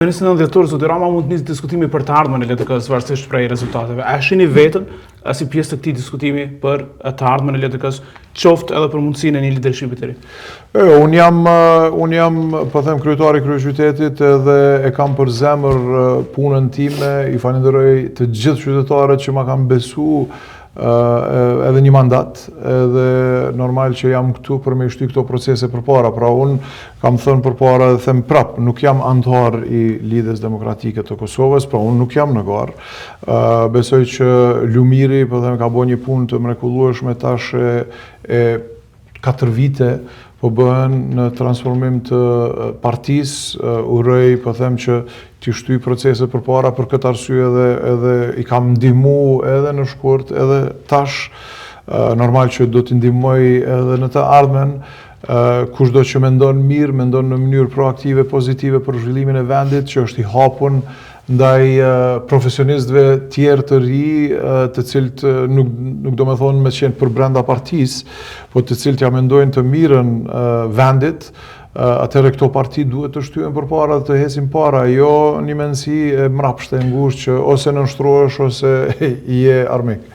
Në 29 dhjetor, zoti Rama mund të nisë diskutimi për të ardhmen e LDK-së varësisht prej rezultateve. A e shihni veten si pjesë të këtij diskutimi për të ardhmen e LDK-së, qoftë edhe për mundësinë e një leadershipi të ri? E, unë jam, unë jam, po them, kryetar i kryeqytetit edhe e kam për zemër punën time, i falenderoj të gjithë qytetarët që ma kanë besu edhe një mandat, edhe normal që jam këtu për me i shty këto procese përpara. Pra unë kam thënë përpara dhe them prap, nuk jam anëtar i Lidhjes Demokratike të Kosovës, pra unë nuk jam në garë. Besoj që Lumiri, po them, ka bo një punë të mrekullueshme tash e 4 vite po bëhen në transformim të partisë, uroj, po them që t'i shtyj proceset përpara për këtë arsye edhe edhe i kam ndihmu edhe në shkurt edhe tash normal që do t'i ndihmoj edhe në të ardhmen kushdo që mendon mirë, mendon në mënyrë proaktive, pozitive për zhvillimin e vendit, që është i hapun ndaj profesionistëve tjerë të ri, të cilët nuk nuk do me thonë me qenë për brenda partisë, po të cilët ja mendojnë të mirën vendit, atëherë këto parti duhet të shtyhen përpara dhe të ecin para, jo një mendësi e mrapshtë e ngushtë që ose nënshtrohesh ose je armik.